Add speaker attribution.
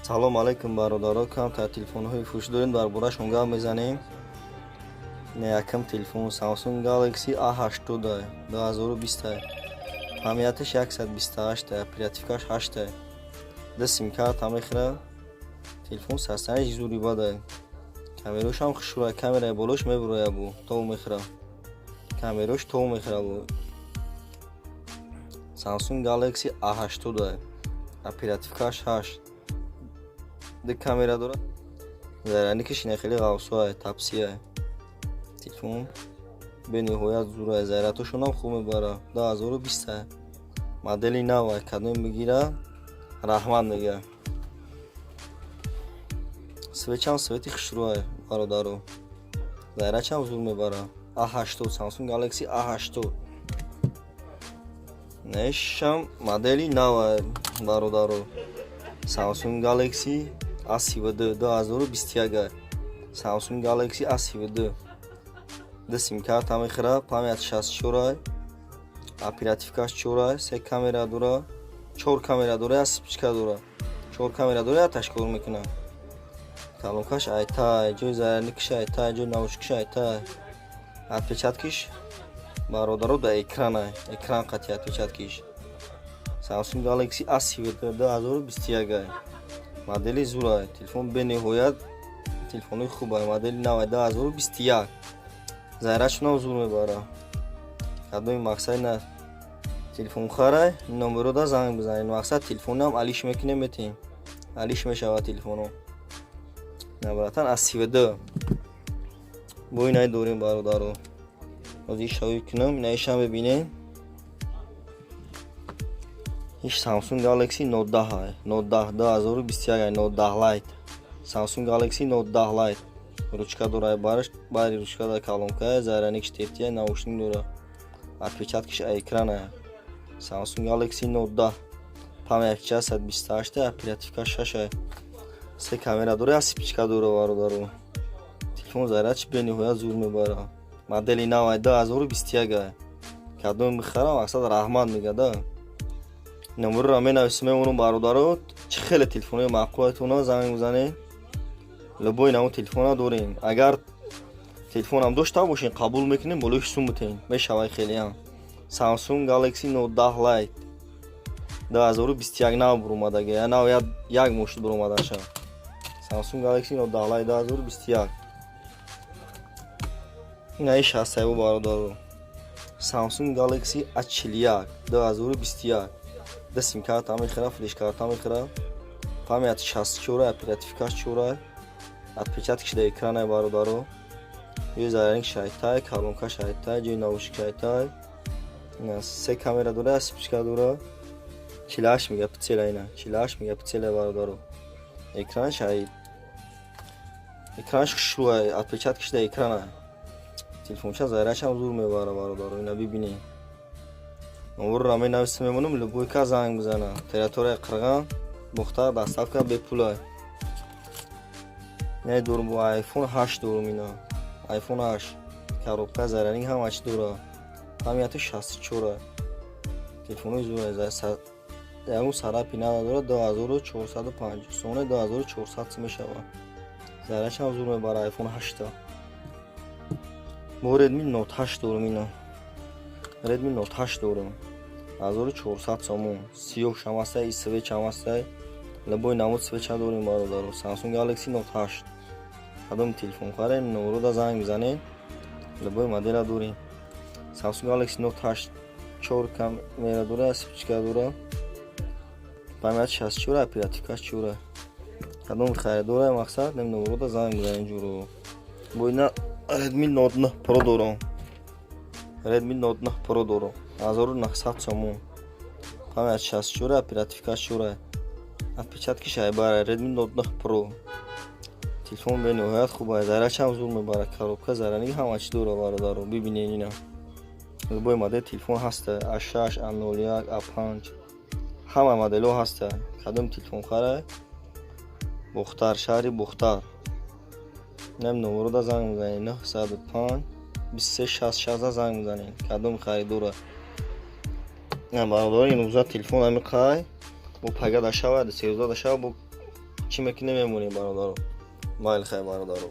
Speaker 1: Салом алейкум, бародаро. Камтар телефонҳои фурӯшӣ дорем, дар борашон гап мезанем. Якам телефон Samsung Galaxy A80, 2020, памяташ 128, оперативкаш 8, ду симкарта мехӯра. Телефон состоянияш зури бада, камерошам хушрӯя, камераи болош мебуроя, бу тов мехӯра, камерош тов мехӯра. Бу Samsung Galaxy A80, оперативкаш 8, ду камера дорад, зарядникаш ина хеле ғафсуай, Type-C. Телефон бениҳоят зурай, зарядҳошонам хуб мебара. 2020, модели навай. Кадом бигира, раҳмат мега. Светчам свети хушрӯай, бародаро, зарядчам зур мебара. А80, Samsung Galaxy А80, нешам модели навай, бародаро. Samsung Galaxy A32, 2021, Samsung Galaxy A32, ду симкарта мехӯра, память 64, оперативкаш 4, се камера дора, чор камера дора, як вспышка дора, чор камера дора, якташ кор мекунад. Колонкаш айтай, ҷои зарядникаш айтай, ҷои наушникаш айтай. Отпечаткиш, бародаро, да экранай, экран қати отпечаткиш. Samsung Galaxy A32, 2021, модели зурай. Телефон бениҳоят телефонои хубай, модели навай, 2021, зарядшонам зур мебара. Кадоми мақсади на телефон харай, номерода занг бизанед. Мақсад, телефонам алиш мекунем, метиҳем, алиш мешавад телефоно. Набратан, А32 бо инай дорем, бародаро. Ҳозир шавӣ кунам, инаишам бибинем. Иш Samsung Galaxy Note 10, Note 10, 2021, Note 10 Lite. Samsung Galaxy Note 10 Lite. Ручка дора бараш, бари ручка да колонка, зарядник штифтия, наушник дора. Отпечаткиш экрана. Samsung Galaxy Note 10. Память 128, оперативка 6. Се камера дора, як вспышка дора, бародаро. Телефон зарядш бениҳоят зур мебара. Модели нав 2021. Кадом бихарам, мақсад, раҳмат мега да. Номерро менависем, мемонам, бародаро. Чӣ хеле телефонои маъқулатона, занг бизанед. Любой намуд телефона дорем. Агар телефонам дошта бошен, қабул мекунем, болои сум бутен. Мешавад хелеам. Samsung Galaxy Note 10 Lite 2021, нав буромадаги. Я нав, як моҳ шуд буромадаша. Samsung Galaxy Note 10 Lite 2021. Ина иш ҳастайбо, бародаро. Samsung Galaxy A41, 2021. Ду симкарта мехӯра, флешкарта мехӯра. Память 64, оперативкаш 4. Отпечаткиш да экрана, бародаро. Ҷои зарядник шайтай, колонка шайтай, ҷои наушник шайтай. Ина се камера дора, як вспышка дора. 48 мегапиксела ина, 48 мегапиксела, бародаро. Экранаш ай экранаш хушрӯай, отпечаткиш да экрана. Телефонча зарядшам зур мебара, бародаро, ина бибинед. Номерро менависем, мемонам, любой кас занг бизана. Территорияи Қирған, Бохтар, доставка бепулай. Не дорум, бо iPhone 8 дорум ина. iPhone 8. Коробка, зарядник, ҳама чӣ дора. Памяти 64. Телефонои зур, ягон царапина надорад, 2450 сомоне, 2400 сом мешавад. Зарядшам зур мебара iPhone 8. Бо Redmi Note 8 дорум ина. Redmi Note 8 дорум. 1400 сомон. Сиёҳ шам ҳастай, и свечам ҳастай. Любой намуд свеча дорем, бародаро. Samsung Galaxy Note 8. Кадом телефон харем, номерода занг бизанед. Любой модела дорем. Samsung Galaxy Note 8, 4 камера дора, вспышка дора. Память 64, оперативкаш 4. Кадом харидора, мақсад, номерода занг бизанед, ҷуро. Бо ина Redmi Note 9 Pro дорам. Redmi Note 9 Pro дорам. 1900 сомон. Память 64, оперативкаш 4. Отпечаткиш айбара, Redmi Note 9 Pro. Телефон бениҳоят хуб аст, зарядшам зур мебарад, коробка, зарядник, ҳама чӣ дора, бародаро, бибинед ина. Любой модел телефон ҳаста, A6, A01, A5. Ҳама моделҳо ҳаста. Кадом телефон харай? Бохтар, шаҳри Бохтар. Нем номерода занг мезанед, 905 23 60 60 занг мезанед. Кадом харидора? На, бародаро, имрӯза телефон ҳами қай бо пага дашава, 13 дашава, бо Чӣ мекунем, мемонем, бародаро. Майли, хай, бародаро.